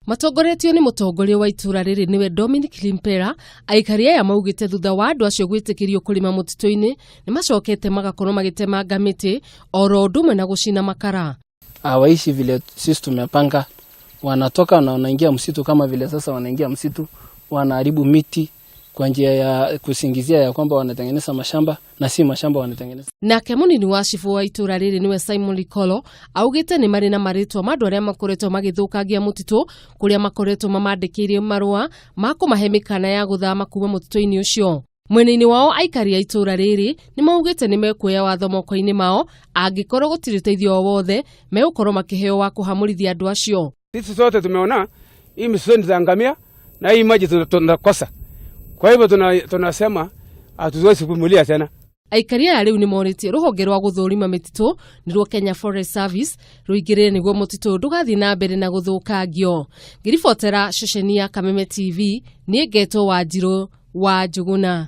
Matongoretio nĩ mũtongoria wa itũra rĩrĩ nĩwe Dominic Limpera, aikari aya maugĩte thutha wa andũ acio gwĩtĩkĩrio kũrĩma mũtitũ-inĩ nĩ macokete magakorwo magĩtemanga mĩtĩ oro ũndũ ũmwe na gũcina makara. Hawaishi vile sisi tumepanga, wanatoka na wanaingia msitu kama vile sasa wanaingia msitu, wanaharibu miti kwa njia ya kusingizia ya kwamba wanatengeneza mashamba na si mashamba wanatengeneza. Nake mũnini wa cibũ wa itũra rĩrĩ nĩwe Simon Likolo augĩte nĩ marĩ na marĩtwa ma andũ arĩa makoretwo magĩthũkangia mũtitũ kũrĩa makoretwo mamandĩkĩire marũa ma kũmahe mĩkana ya gũthama kuma mũtitũ-inĩ ũcio. Mwena-inĩ wao aikari a itũra rĩrĩ nĩ maugĩte nĩ mekuoya watho moko-inĩ mao angĩkorwo gũtirĩ ũteithio o wothe megũkorwo makĩheo wa kũhamũrithia andũ acio. Sisi sote tumeona hii misitu itaangamia na hii maji tunakosa. Kwa hivyo tunasema hatuwezi kuvumilia tena. Aikari aya rĩu nĩ morĩtie rũhonge rwa gũthũrima mĩtitũ nĩruo Kenya Forest Service rũingĩrĩre nĩguo mũtitũ ndũgathiĩ na mbere na gũthũkangio. Ngĩribotera ceceni ya Kameme TV, niĩ ngetwo Wanjirũ wa Njũgũna.